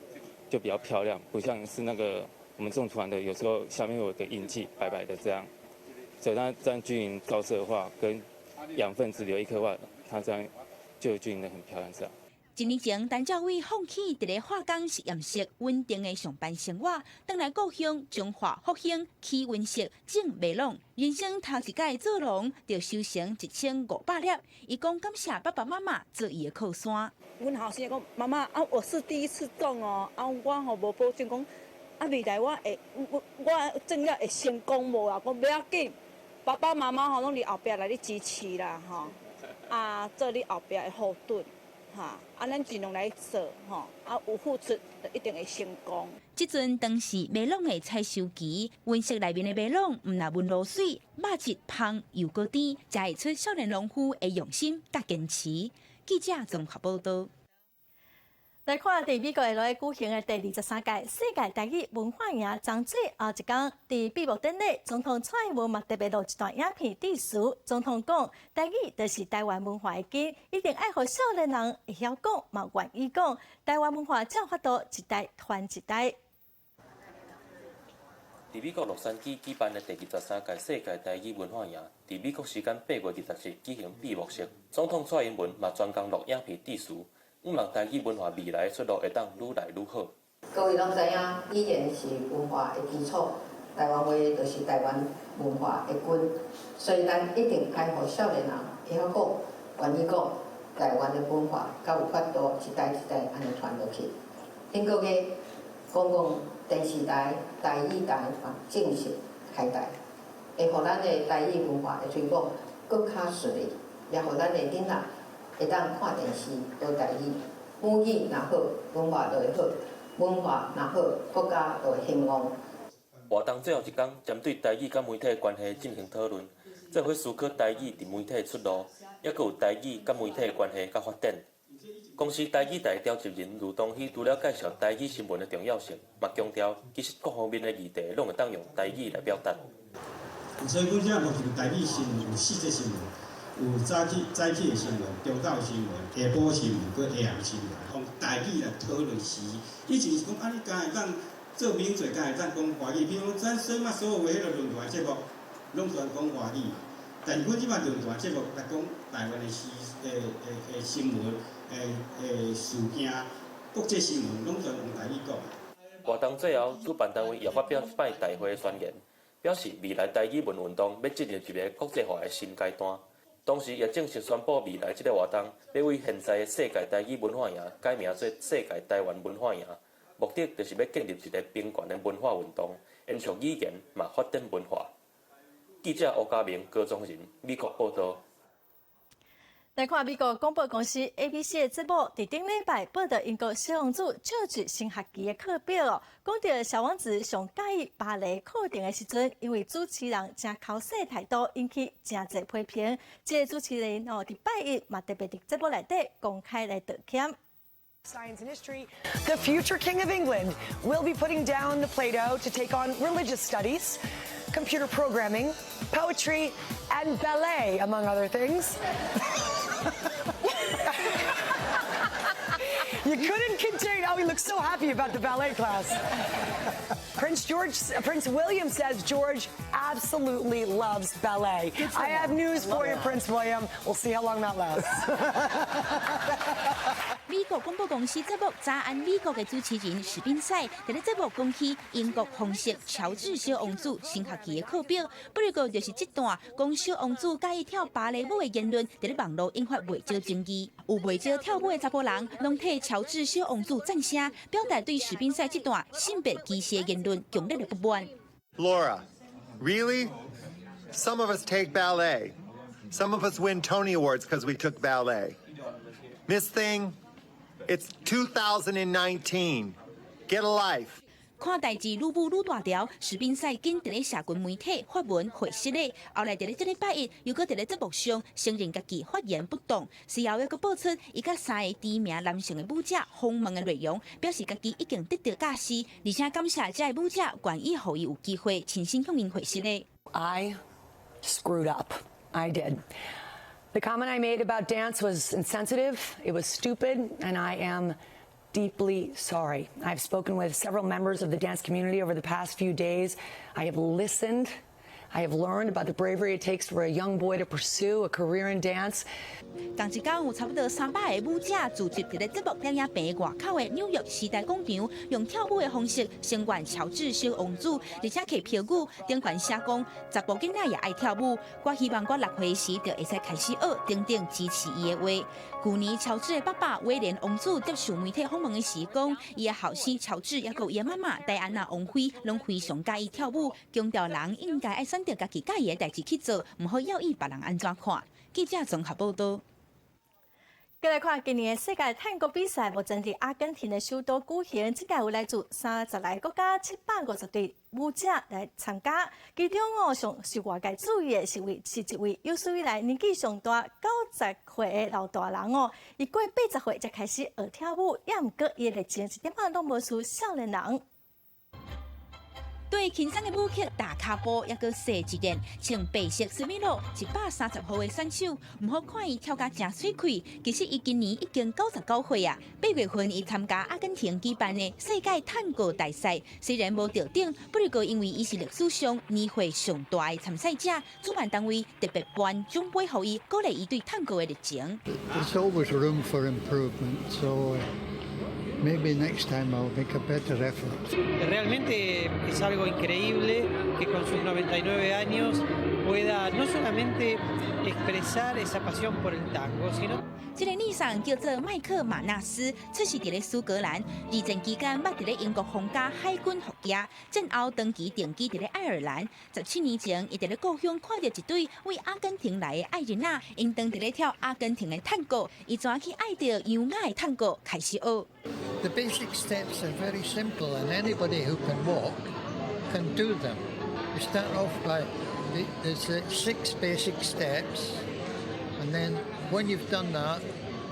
就比較漂亮，不像是那個我們種出來的，有時候下面會有個印記，白白的這樣。所以它這樣均勻照射的話，跟養分只留一顆話，它這樣就均勻得很漂亮。這樣。
一年前，陳兆偉放棄佇咧化工實驗室穩定的上班生活，轉來故鄉彰化福興起溫室種麥朗。人生頭一擺做農，就收成1500粒。伊講感謝爸爸媽媽做伊的靠山。
阮後生講，媽媽啊，我是第一次種哦，啊，我吼無保證講，啊未來我會我種了會成功無啊？講袂要緊。爸爸媽媽吼攏佇後壁來咧支持啦，吼，啊，做你後壁的後盾，哈，啊，咱盡量來做，吼，啊，有付出就一定會成功。
這陣當是麥朗的採收期，溫室內面的麥朗毋但紋路媠，肉質芳又閣甜，才會出少年農夫的用心佮堅持。記者綜合報道。
來看，佇美國來舉行的第23屆世界台語文化營，昨最後一工，佇閉幕典禮，總統蔡英文嘛特別錄一段影片致辭。總統講，台語就是台灣文化的根，一定愛予少年人會曉講，嘛願意講。台灣文化才有法度一代傳一代。
佇美國洛杉磯舉辦的第23屆世界台語文化營，佇美國時間8月20日舉行閉幕式。總統蔡英文嘛專工錄影片致辭。向望台語文化未來的出路會當愈來愈好。
各位攏知影，語言是文化的基礎，台灣話就是台灣文化的根，所以咱一定愛予少年人會曉講、願意講台灣的文化，才有法度一代一代按呢傳落去。頂個月公共電視台台語台嘛正式開台，會予咱的台語文化的推廣閣較順利，也予咱的囡仔會當看電視學台語，母語若好，文化就會好；文化若好，國家就會興旺。
活動最後一工，針對台語佮媒體的關係進行討論，做伙思考台語佇媒體的出路，抑閣有台語佮媒體的關係佮發展。公視台語台召集人盧東熙除了介紹台語新聞的重要性，嘛強調其實各方面的議題攏會當用台語來表達。
所以阮遮目前台語新聞有四則新聞。有早起的新聞、中晝新聞、下晡新聞、閣下暗新聞，用台語來討論時事。以前是講啊，你敢會當做名嘴，敢會當講華語？比如講，咱說嘛，所有的彼个論壇節目，攏全講華語嘛。但是阮這擺論壇節目來講台灣的時的新聞、的事件、國際新聞，攏全用台語講。
活動最後，主辦單位也發表一擺大會宣言，表示未來台語文運動欲進入一个國際化的新階段。同時，也正式宣布未來這个活動欲為現在的世界台語文化營改名做世界台灣文化營，目的就是欲建立一个平權的文化運動，延續語言，嘛發展文化。記者吳家明、高宗仁，美國報道。
來看美國廣播公司 ABC 的節目，佇頂禮拜報導英國小王子喬治新學期的課表哦，講著小王子上佮意芭蕾課程的時陣，因為主持人誠剾洗態度，引起誠濟批評。這个主持人哦，佇拜一嘛特別佇節目內底公開來道歉。
Science and history, the future king of England will be putting down the Play-Doh to take on religious studies, computer programming, poetry, and ballet, among other things. You couldn't contain. Oh, he looks so happy about the ballet class. Prince George, Prince William says George absolutely loves ballet. I have news for you, Prince William. We'll see how long that lasts.
美國廣播公司節目《早安美國》的主持人史賓賽，佇咧節目講起英國皇室喬治小王子新學期的課表，不過就是這段講小王子佮意跳芭蕾舞的言論，佇咧網路引發袂少爭議。有袂少跳舞的查埔人，攏替喬治小王子贊聲，表達對史賓賽這段性別歧視的言論強烈的不滿。
Laura, really? Some of us take ballet. Some of us win Tony Awards because we took ballet. Miss Thing, it's 2019. Get a life.
看代誌愈舞愈大條，史賓賽緊佇咧社群媒體發文回釋咧。後來佇咧這禮拜一，又閣佇咧節目上承認家己發言不當，隨後猶閣爆出伊佮三个知名男性的舞者訪問的內容，表示家己已經得到教示，而且感謝這个舞者願意予伊有機會親身向𪜶回釋咧。
I screwed up. I did. The comment I made about dance was insensitive, it was stupid, and I am deeply sorry. I've spoken with several members of the dance community over the past few days. I have listened. I have learned about the bravery it takes for a young boy to pursue a career in dance.
仝一工有差不多300个舞者聚集佇咧節目攝影棚外口的紐約時代廣場，用跳舞的方式聲援喬治小王子，而且揢標語，頂懸寫講查埔囡仔也愛跳舞。我希望我6歲時就會使開始學，等等支持伊的話。舊年喬治的爸爸威廉王子接受媒體訪問的時講，伊的後生喬治猶閣伊的媽媽戴安娜王妃攏非常佮意跳舞，強調人應該愛選擇家己佮意的代誌去做，毋好猶豫別人按怎看。記者綜合報道。
閣來看今年的世界探戈比賽，目前佇阿根廷的首都舉行。這屆有來自30來個國家750隊舞者來參加。其中哦，上受外界注意的是一位有史以來年紀上大90歲的老大人哦。伊過80歲才開始學跳舞，猶毋過伊的熱情一點仔攏無輸少年人。
對輕鬆的舞曲踏跤步，猶閣細一點，穿白色斯米洛130號的選手，毋好看伊跳甲誠媠氣，其實伊今年已經99歲啊。8月份伊參加阿根廷舉辦的世界探戈大賽，雖然無得獎，不過因為伊是歷史上年歲上大的參賽者，主辦單位特別頒獎杯予伊，鼓勵伊對探戈的熱情。
There's always room for improvement, so maybe next time I'll make a better effort.
Realmente es algo increíble que con sus 99 años pueda no solamente expresar esa pasión por el tango, sino
這個女生叫做麥克馬納斯，出世佇咧蘇格蘭，二戰期間捌佇咧英國皇家海軍服役，戰後長期定居佇咧愛爾蘭。17年前，伊佇咧故鄉看著一對為阿根廷來的愛人仔，𪜶當佇咧跳阿根廷的探戈，伊怎去愛著優雅的探戈開始學。
The basic steps are very simple, and anybody who can walk can do them. You start off by there's six basic steps, and then when you've done that,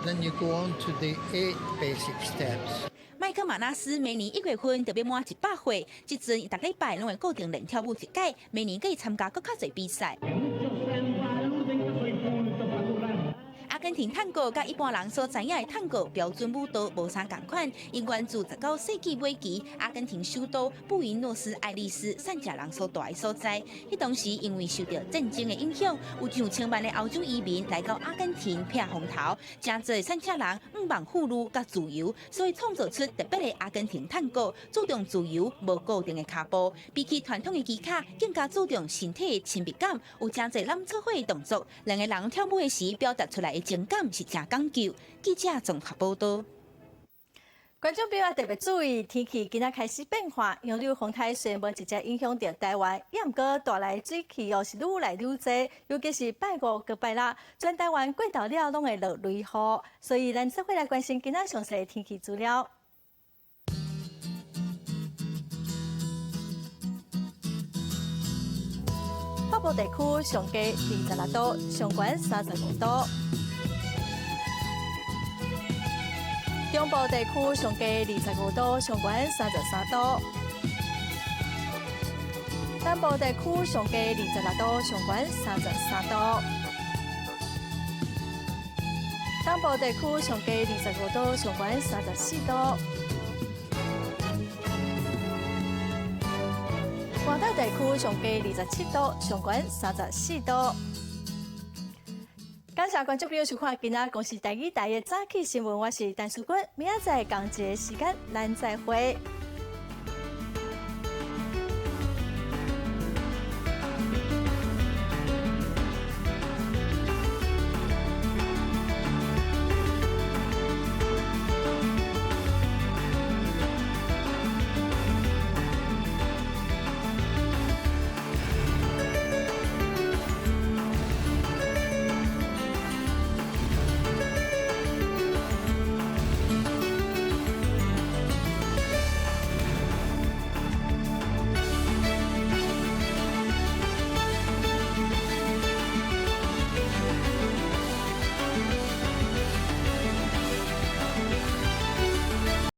then you go on to the eight basic steps.
麥克馬納斯每年1月份就欲滿100歲，這陣伊逐禮拜攏會固定練跳舞一擺，每年閣會參加閣較濟比賽。阿根廷探戈佮一般人所知影的探戈標準舞蹈無啥仝款，伊源自19世紀尾期阿根廷首都布宜諾斯艾利斯散食人所蹛的所在。彼當時因為受著戰爭的影響，有上千萬的歐洲移民來到阿根廷避風頭，誠濟散赤人向望富裕佮自由，所以創造出特別的阿根廷探戈，注重自由、無固定的跤步，比起傳統的技巧，更加注重身體的親密感，有誠濟攬做伙的動作，兩个人跳舞的時表達出來的情感是誠講究。記者綜合報道。
觀眾朋友特別注意，天氣今仔開始變化，洋流風台雖然無直接影響著台灣，猶毋過帶來水汽哦是愈來愈濟，尤其是拜五閣拜六，全台灣過晝了攏會落雷雨，所以咱做伙來關心今仔詳細的天氣資料。北部地區上低26度，上懸35度。中部地區上低25度，上懸33度；南部地區上低26度，上懸33度；東部地區上低25度，上懸34度。外島地區上低27度，上懸34度。感謝。謝觀眾朋友收看今仔公視台語台的早起新聞，我是陳淑君，明仔載仝一个時間，咱再會。